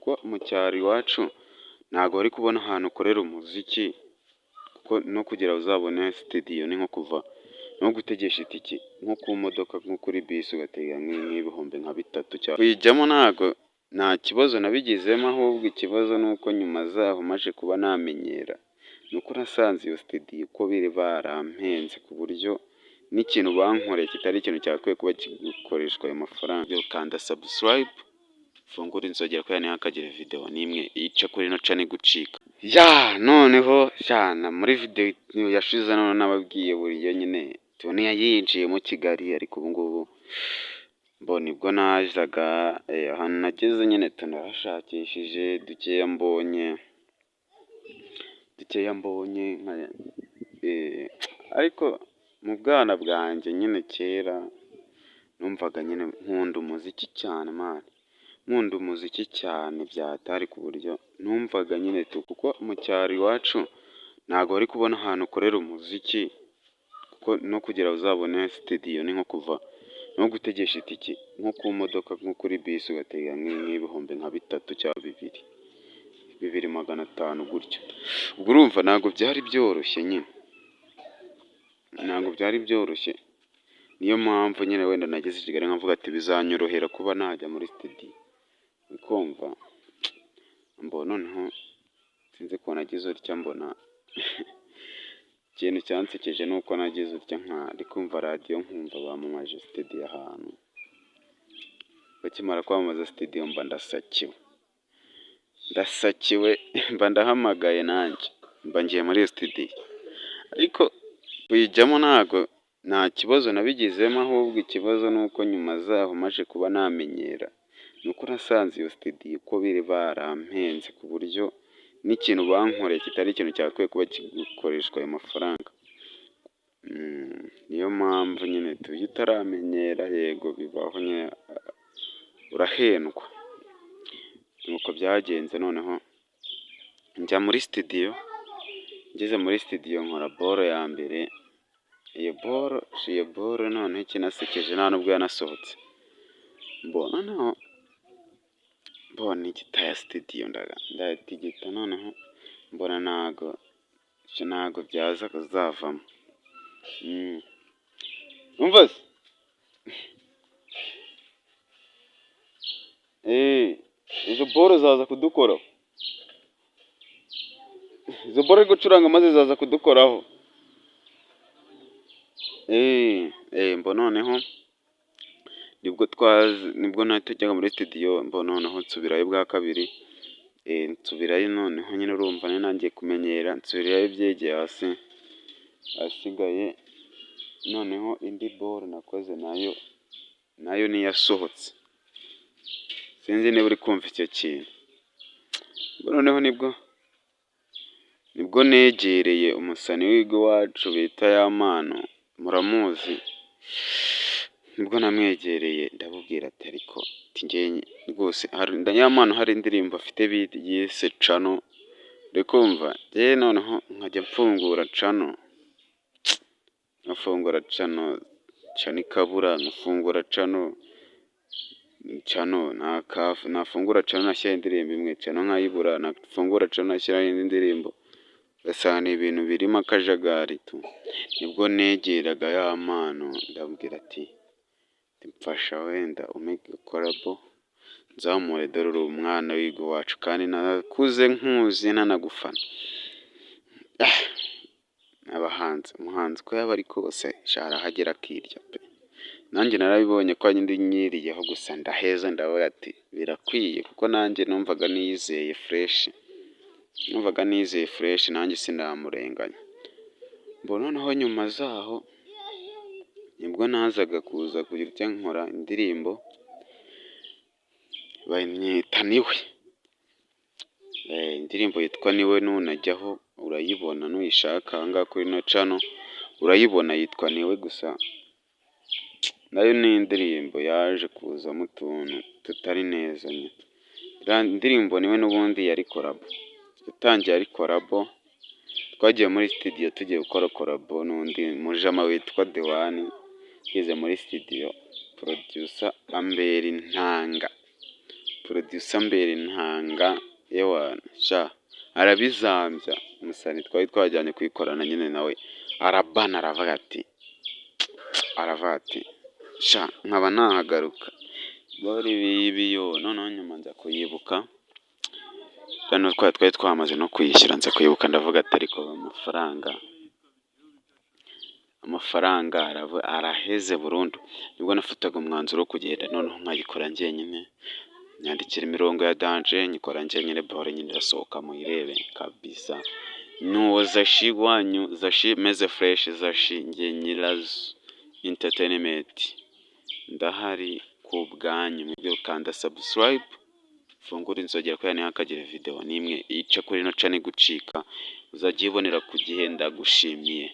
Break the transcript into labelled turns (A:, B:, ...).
A: Kuko mu cyaro iwacu ntabwo wari kubona ahantu ukorera umuziki, kuko no kugira uzabone studio ni nko kuva no gutegesha itike nko ku modoka, nko kuri bisi, ugatega nk'ibihumbi nka bitatu cyangwa kuyijyamo. Ntabwo nta kibazo nabigizemo, ahubwo ikibazo ni uko nyuma zaho maje kuba namenyera, ni uko nasanze iyo studio uko biri barampenze, ku buryo n'ikintu bankoreye kitari ikintu cyakwiye kuba gikoreshwa ayo mafaranga. Kanda subscribe, fungura inzogera kugira ntihakagire video n'imwe ica kuri ino channel igucika. Ya, noneho shana muri video yashize none nababwiye buriyo nyine Tony yinjiyemo Kigali, ariko ubu ngubu mbona nibwo nazaga ahantu nageze nyine tunarashakishije dukeya mbonye, dukeya mbonye. Ariko mu bwana bwanjye nyine kera numvaga nyine nkunda umuziki cyane, man, nkunda umuziki cyane byatari, ku buryo numvaga nyine tu, kuko mu cyaro iwacu ntabwo wari kubona ahantu ukorera umuziki, kuko no kugira uzabone studio ni nko kuva no gutegesha itike nko ku modoka, nko kuri bisi, ugatega nk'ibihumbi nka bitatu cyangwa bibiri, 2,500 gutyo. Ubwo urumva ntabwo byari byoroshye nyine, ntabwo byari byoroshye. Niyo mpamvu nyine wenda nageze i Kigali nkavuga ati bizanyorohera kuba najya muri studio, ukumva mbona noneho sinzi ukuntu nagize utya. Mbona ikintu cyansekeje ni uko nagize utya nka ndi kumva radiyo, nkumva bamamaje studio ahantu. Bakimara kwamamaza studio mba ndasakiwe, ndasakiwe, mba ndahamagaye, nanjye mba ngiye muri iyo studio. Ariko kuyijyamo ntabwo nta kibazo nabigizemo, ahubwo ikibazo ni uko nyuma zaho maje kuba namenyera, ni uko nasanze iyo studio uko biri barampenze, ku buryo n'ikintu bankoreye kitari ikintu cyakwiye kuba gikoreshwa ayo mafaranga. Niyo mpamvu nyine iyo utaramenyera, yego bibaho nyine, urahendwa. Nuko byagenze, noneho njya muri studio. Ngeze muri studio nkora boro ya mbere. Iyo boro noneho ikinasekeje nta nubwo yanasohotse. Mbona noneho mbona igita ya studio ndatigita, noneho mbona ntago byaza kuzavamo. Umva se, izo boro zaza kudukoraho, izo boro uri gucuranga maze zaza kudukoraho. Mbo noneho nibwo najyaga muri studio, mbo noneho nsubirayo bwa kabiri, nsubirayo noneho nyine urumva nari ntangiye kumenyera, nsubirayo byegeye hasi ahasigaye. Noneho indi boro nakoze nayo niyasohotse, sinzi niba uri kumva icyo kintu. Noneho nibwo negereye umusani w'iwacu bita Yampano, muramuzi. Nibwo namwegereye ndamubwira ati ariko njye rwose Yampano hari indirimbo afite yise Cano, uri kumva, njyewe noneho nkajya mfungura channel, nkafungura channel, channel ikabura, nkafungura channel, channel nafungura channel nashyiraho indirimbo imwe, channel nkayibura, nafungura channel nashyiraho indi ndirimbo, ugasanga ni ibintu birimo akajagari tu. Nibwo negeraga Yampano ndamubwira ati mfasha wenda umpe collabo nzamure, dore uri umwana w'iwacu kandi nakuze nkuzi ntanagufana. Abahanzi, umuhanzi uko yaba ari kose arahagera akirya pe! Nanjye narabibonye ko ndi nyiriyeho gusa ndaheza, ndavuga ati birakwiye, kuko nanjye numvaga niyizeye fresh, numvaga nizeye fresh, nanjye sinamurenganya. Mbona noneho nyuma zaho nibwo nazaga kuza kugira icyo nkora, indirimbo banyita Niwe, indirimbo yitwa Niwe, nunajyaho urayibona, nuyishaka aha ngaha kuri ino channel urayibona, yitwa Niwe. Gusa nayo ni indirimbo yaje kuzamo utuntu tutari neza nyine. Indirimbo Niwe n'ubundi yari collabo, yatangiye ari collabo, twagiye muri studio tugiye gukora collabo n'undi mujama witwa Dewani. Tugeze muri studio producer ambera intanga, Producer mbere ntanga, ewana sha arabizambya. Umusani twari twajyanye kuyikorana nyine nawe arabana, aravuga ati sha nkaba nahagaruka bori biyo. Noneho nyuma nza kuyibuka hano, twari twamaze no kuyishyura, nza kuyibuka ndavuga ati ariko amafaranga araheze burundu. Nibwo nafataga umwanzuro wo kugenda noneho nkayikora njyenyine, nyandikira imirongo ya danger, nyikora njyenyine, bore nyine irasohoka, muyirebe kabisa. Nuwo Zashi wanyu, Zashi meze fresh, Zashi nge nyirazo entertainment, ndahari ku bwanyu. Mwebwe kanda subscribe, fungura inzogera kugira ntihakagire video n'imwe ica kuri ino channel igucika, uzajya uyibonera ku gihe. Ndagushimiye.